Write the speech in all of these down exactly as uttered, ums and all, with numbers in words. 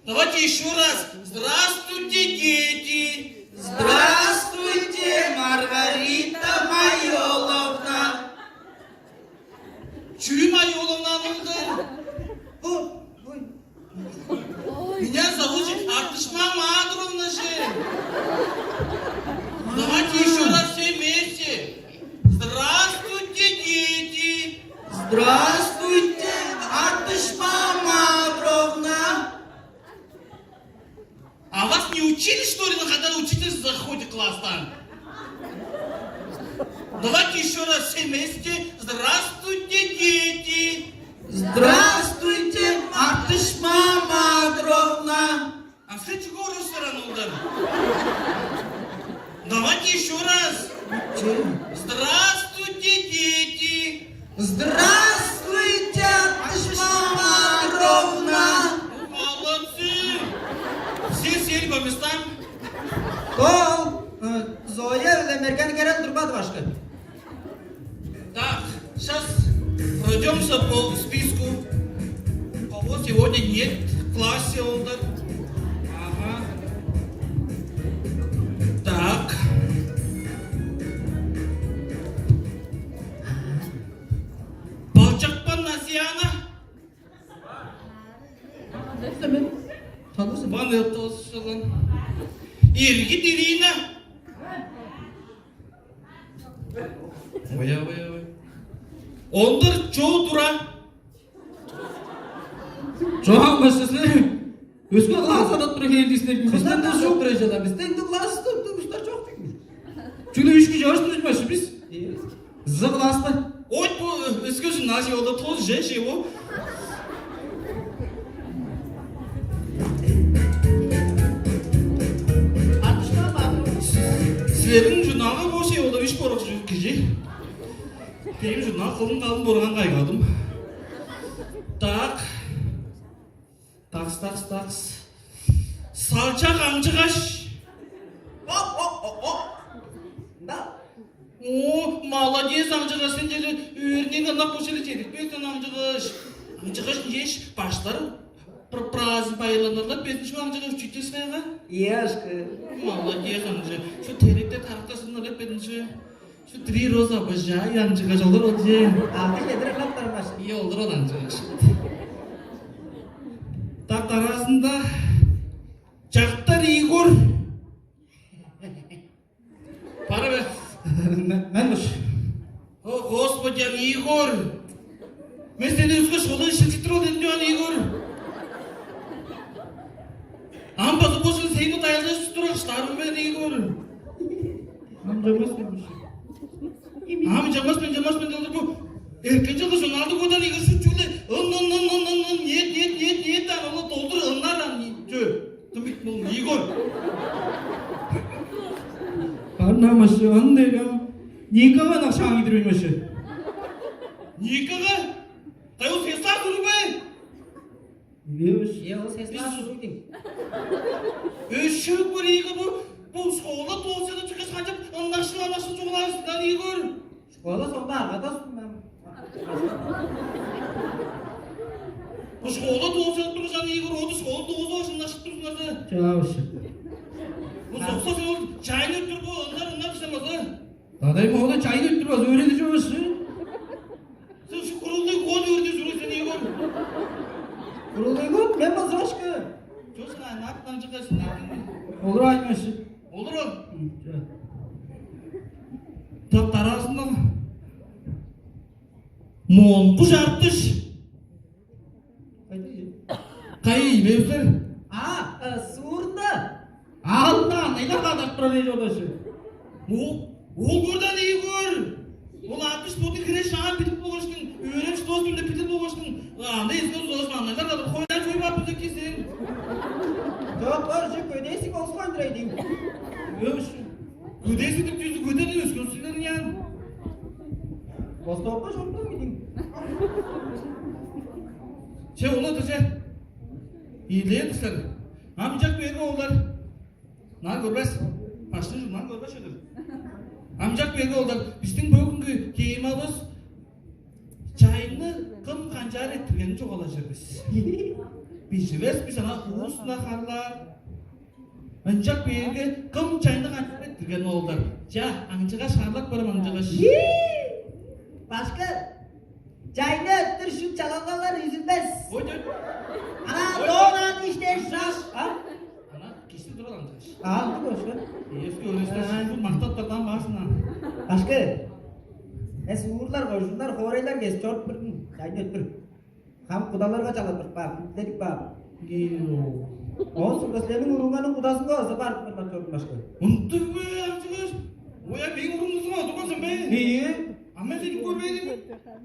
Давайте еще раз. Здравствуйте, дети! Здравствуйте, Маргарита Майоловна! Чүү Майоловна, ындыр? Бу, бу. Меня зовут же Артышма Мадровна же. Давайте еще раз все вместе. Здравствуйте, дети! Здравствуйте, Артышма Мадровна! А вас не учили, что ли, когда учитель заходит в класс там? Давайте еще раз все вместе. Здравствуйте, дети! Здравствуйте, Артышма Мадровна! А сен чего орешь, Саран Улдар? Давайте еще раз. Че? Здравствуйте, дети! Здравствуйте, Артышма Мадровна! Молодцы! Все сели по местам. Ол, э, Зоя-биле Мерген Керел турбады башка. Так, сейчас пройдемся по списку. Кого сегодня нет в классе, Олдар? Ага. Так. Балчакпан Азияна. Танырсың ба? Ван Элтос шылын. Иргит Ирина. Ой, ой, ой. Ондур чоо тура. Чогаан башчызы. Өске класс адап тура хээлдиисинер. Бизден де чок тура чада. Бизден де класс туруштар чок дейм. Чүгле үш кижи ош турчу башы бис. За класста. Ой, бу өске журнал же олда тоз же же бу. Силерниң журналга бо же олда үш борок кижи. Кээм журнал кылын калын борган кайгадым. Так. Такс, такс, такс. Салчак аңчыгаш. Оп, оп, оп, оп. Да. О, молодец, аңчыгаш, сен черле өөрүнүң ынак болчу эле чедип бердиң, аңчыгаш. Аңчыгаш, еш баштар пр-, праздник байырланарлар безин шу аңчыгаш учительскаяга. Ешки. Молодец, аңчы. Шу теректе тарыктасыннар эп безин шу. Шу три розы обожаю, аңчыгаш олар ол же. Алды кедир каптармаш. Ие олар ол аңчыгаш. Так аразында Чактар Игорь. Пара бе? Мен, мен мыш. О, Господи, ан Игорь. Мен сени өске школада шилчиттир ол дедим, ан Игорь. Ам база бо сени дайылдаш турак штарым мен, Игорь. Ам жамас мен мыш. Ам жамас мен, жамас мен делдир бу. Эркен жылгы журналды кодан Игорь шучуле. Ын, ын, ын, ын, ын, ын, нет, нет, нет, нет, ан ола долдур ыннар ан. Чө. Кым бит мол Игорь? Барнамашы ындайга. Никага накшаң идирбеймеши. Никага? Кайыл сестар турбай? Левиш. Я ол сестар турдуң. Өшөк бир ийги бу, бу школа тоосчада чүкес канчап ыннашыл-анашыл чугулаан сындан Игорь. Школа соңда аргада сунмам. Бу школа тоозуп турган Игорь, оду школа тоозуп ыннашып турзуңарза. Чаавышы. Бу сокса сен ол чайны өттүр бу, ындар ыннар бишемазы. Дадай мода чайны өттүр базы өөреди чугушы. Сен шу курулдуй кон өөрдү жүрү сен Игорь. Курулдуй кон мен базырашкы. Чосын ай нап канчыгасың. Олур аймашы. Олур ол. Так тараазындан Моңгуш Артыш. Кайда ийин? Кайы иймевсер? А, э, суурунда. Алда андайлар кадап турар эже одашы. О, ол көрден ийи көр. Ол Артыш боду хире шаан билип болгаштың, өөрем что сында билип болгаштың. Анда эске соос маңнайлар кадап хойдан чой бар бизде кисен. Чок, көр же көдесик олсуган дирейдиң. Өш. Көдесик деп чүзү көдени өскөн силер ян. Востокка чордуң ийдиң. Че улады че. Ийлээр силер. Амчак берге олар. Нар көрбес. Башты жуман көрбес чыдыр. Амчак берге олар. Биздин бөгүнгү темабыз чайны кым канчаар эттиргенин чугаалажыр бис. Биживес бис ана улус-на харлаар. Ынчап бээрге кым чайны кантип эрттирген оолдар? Ча, аңчыгаш, харлап көрем, аңчыгаш. Башкы, чайны өттүр шут чалалгалар үзүлбес. Ой, ой. Ана доон аан иштеш. Аңчыгаш. А? Ана кишти туруп ал, аңчыгаш. Аалдыг ошко. Эски өөрештер. Мактап турдан баарсың ана. Башкы, эс уурлар, кожуннар, хоорайлар кес чоруп турдум. Чайны өттүр. Хам кудаларга чалап туруп каап, дидиледип каап. Ийе. Оон соңга силерниң уруңарның кудазынга база барып кырлап чордум, башкы. Ындыг бе, аңчыгаш? Оя, мээң уруумнуң кудазынга турган сен бе? Ийе. А мен сени көрбейн ийин.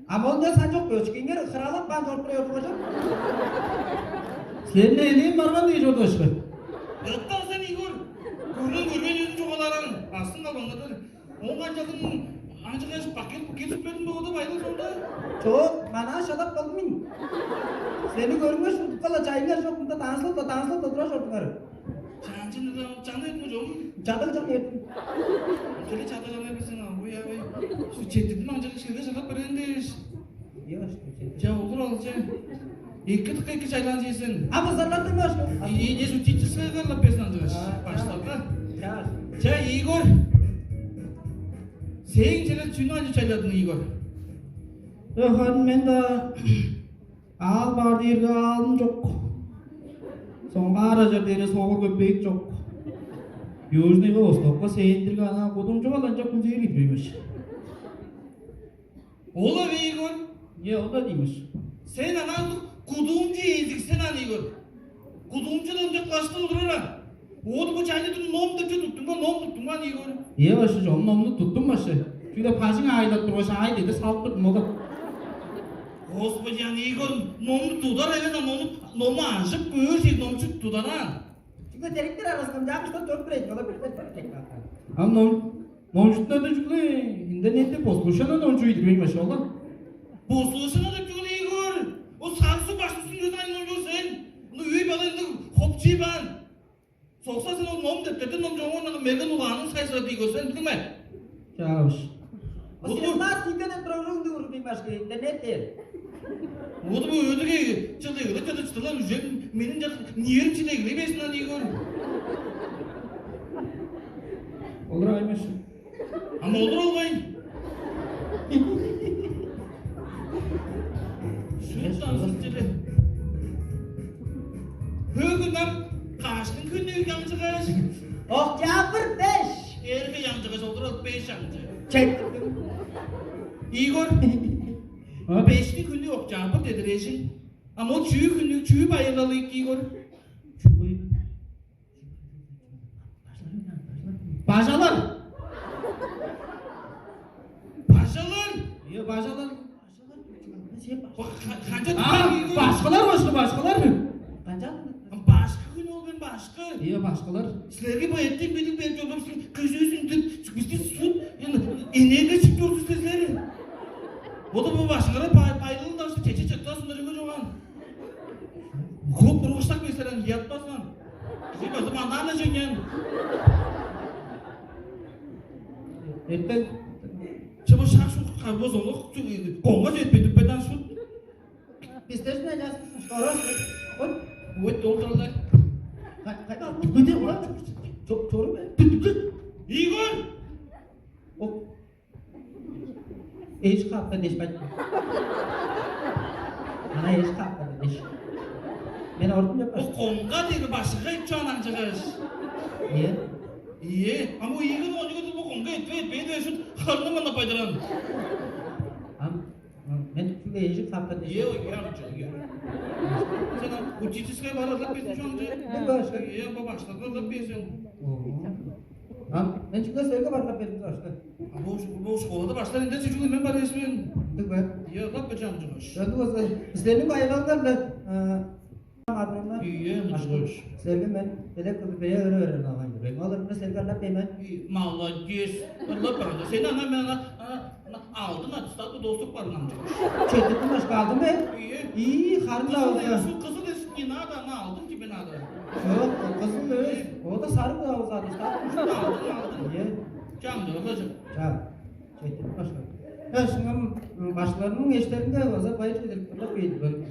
А моон-даа сан чок бе, өчкеңер хыралап каан чоруп турар турган чоп. Силерни элээн барган дээш ордашкы. Ыттал сен, Игорь. Көрген көрбейн чүвезин чугаалаарың. Астың калбаңнадыр. Оон канчалдың аңчыгаш бакет-букет сүртпедиң бе, ода байдың соонда? Чок, манаа шадап калдым мен. Сени көрүнгеш, удуп кала, чайыңар чок, мында даңзылап-ла, даңзылап-ла тура чордуңар. Чаанчын чаны этме чогум. Чадаг чаны этим. Келе чадаг чаны эпсиң, ой, ой. Су четтирдим, аңчыгаш, шилге шыгап берген дээш. Ча, олур ол, че. Эки тыкка эки чайлаан чейсен. А базарлардан башка. Ине сутитческая карлап берсин, аңчыгаш. Баштарга. Ча, Игорь. Сээң челер чүнү ачып чайладың, Игорь? Харын мен-даа аал баар дээрге аалым чок. Соңгаар ажар дээрге согур көпеек чок. Южныйга, Востокка сээндирге ана кудумчуга-ла ынчап күнзээр кидирбеймеш. Ол-ла бе, Игорь? Е, ол-ла диймиш. Сен анаа кудуумчу эзик сен аны, Игорь. Кудуумчу-даа ынчап кылаштып олурар-ан. Оду бо чайны дын ном деп чү туттуң ба, ном туттуң ба, Игорь? Е, башкы, чон номну туттум, башкы. Чүгле бажың аайлап тургаш, аай деди салып турдум, ол-ла. Господи, аны, Игорь, номну тудар эвес, а номну, номну ажып көөр чек номчу тудар-ан. Чүгле теректер аразындан чаагыштан төрүп берейин, ола бир-бир. А ном Номчуттунарда чүгле интернетте послушание номчуй дирбейн башка ол-ла. Послушание деп чүгле, Игорь? Ол сарысы баштысың чүве айн номчур сен. Ну, үй бала ындыг хопчий баан. Сокса сен ол ном деп деди, ном чогуундан мерген улааның сайзыра дий көрсен, билдиң бе? Чаавыш. Ол сен бас кийтен деп турар ындыг уруг дейм башка интернет дээр. Оду бо өдүге чылдыгылы чыды чыдылар уже менин жак ниерим чилегилей бесин аны, Игорь. Олар аймаш. Ам олур албайн. Шуут даңзын чеде. Хөөгүн ам каштың хүннүг аңчыгаш. Октябрь беш. Эрге аңчыгаш олур ал беш аңчы. Чек. Игорь. А? Бешти хүннүг октябрь дедир эжин. Ам ол чүү хүннүг, чүү байырлалыг, Игорь? Чүү байырлалыг? Бажалар! Бажалар! Е, бажалар. Ба-, ка-, канча А, туттар ийин? Башкылар, башкы, башкылар. Канча? Башкы хүн ол мен башкы. Е, башкылар. Силерге бо эттен билип берип чордум, силер көзүбүздүн деп, бизди суд, энерге чип чордуңар силер. Ода бо башкылар бай-, байлыгын дашты чече чыттасын дөрүнге чоган. Хоп, бургуштак беслерен ятпазган. Кижи базып андан-на жеңген. Эртен чыба шак шук кабы бозолук, коңга жетпедип бедан шут. Бистер сен аяс, скоро. Ой, ой, долдуралар. Кайда? Түгүде ура. Чоп чору бе? Түгү. Игорь. О. Эш капта деш байт. Ана эш капта деш. Мен ордум деп Бу баш. Коңга деги башыга иччаан аңчыгаш. Е? Ие, а бу ийгин ончугу бу коңга этпейт, бен өшүн хырны мында байдыран. Ам, ам, мен түгүле эжик капта деш. Ие, ой, ям чыгы. Сен ам учительская бар алып берсин шоңчу. Мен баш. Ие, бу баштарга алып берсин. О. Ам, мен чүгле силерге баргап бердим башка. А бу, бу школада баштар инде чүгле мен бар эсмен. Ындыг бар. Ие, алып бер жамчыгаш. Ындыг болза, силерниң байырлалыңар-ла, а, адыңар. Ие, мыжыгыш. Силерге мен белек кылып бея өрө өрө алган. Мен олар мен силерге арлап деймен. И, молодец. Ырлап барганда. Сени ана мен ана, ана, ана алдын аттыстап бу достук бар намчыгаш. Четип башка алдым бе? Ие. И, харында Кызыл болса. Эвес, кызыл эвес, не надо, ана алдын тебе надо. Жок, кызыл эвес. Ода сарып да болза, аттыстап. Алдын, алдын. Ие. Жамдырып бажым. Жа. Четип башка. Э, шыңам, м, башкаларның эштеринде база байыр чедирип кылдап бейди.